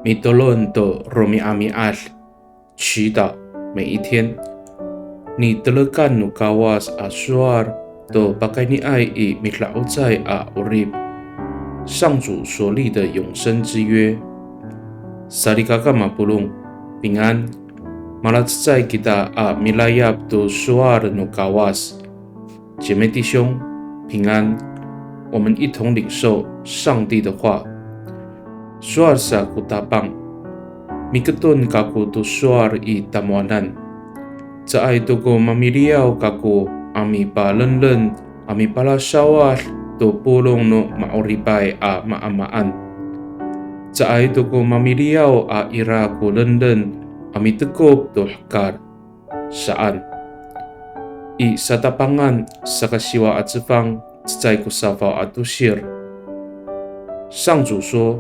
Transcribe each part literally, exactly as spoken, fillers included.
Mitolon to romi'ami'ad, 祈祷每一天。Nitelekan no Kawas a sowal to pakayniay i mida'ocay a 'orip, 上主所立的永生之约。Salikaka mapolong, 平安。Malacecay kita a milayap to sowal no Kawas. 姐妹弟兄，平安。我们一同领受上帝的话。Sowal sa ko Tapang, miketon kako to sowal i tamowanan. Caay to ko mamiliyaw kako a mipalenlen a mipalasawad to polong no ma'oripay a maamaan. Caay to ko mamiliyaw a ira ko lenlen a mitekop to hekal. Saan. I Satapangan saka siwa a cefang cecay ko safaw a tosir. 上主说，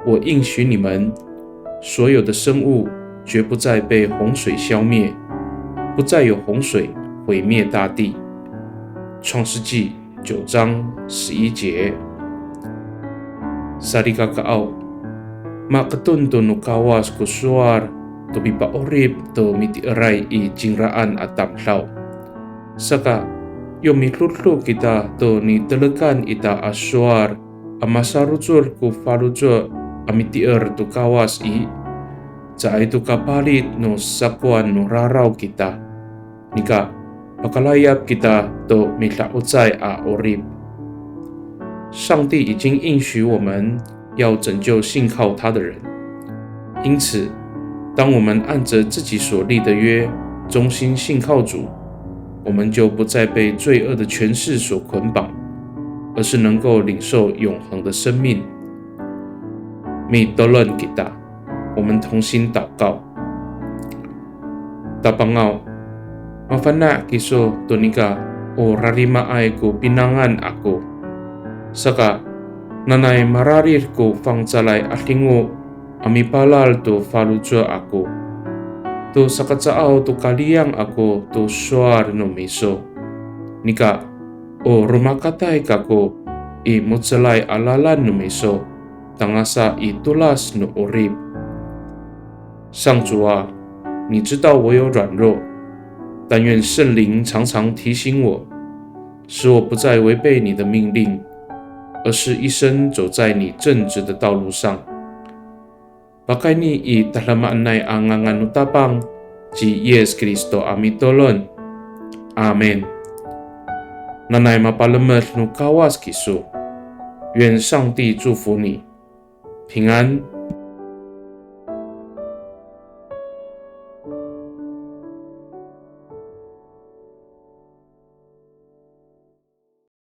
我应许你们，所有的生物绝不再被洪水消灭，不再有洪水毁灭大地。创世纪九章十一节。Salikakaaw, maketon to no Kawas ko sowal to pipa'orip to miti'eray i cingraan a tamdaw. Saka, yo midodo kita to nitelekan ita a sowal a masarocod ko faloco' a miti'er to Kawas i, caay to kapalit no sakowan no raraw kita. Nika, pakalayap kita to mida'ocay a 'orip. 上帝已经应许我们要拯救信靠他的人，因此，当我们按着自己所立的约，忠心信靠主，我们就不再被罪恶的权势所捆绑，而是能够领受永恒的生命。Mitolon kita，我们同心祷告。 Tapangaw, mafana' kiso to nika o rarimaay ko pinangan ako. Saka, nanay mararid ko fangcalay 'adingo a mipalal to faloco' ako. To sakacaaw to kaliyang ako to sowal no miso. Nika, o romakatay kako i mo^celay a lalan no miso, tangasa i tolas no 'orip. 上主啊，你知道我有软弱，但愿圣灵常常提醒我，使我不再违背你的命令，而是一生走在你正直的道路上。Pakayni i tadamaanay a ngangan no Tapang ci Yis Kristo a mitolon. Amin. Nanay mapalemed no Kawas kiso. 愿上帝祝福你。 平安，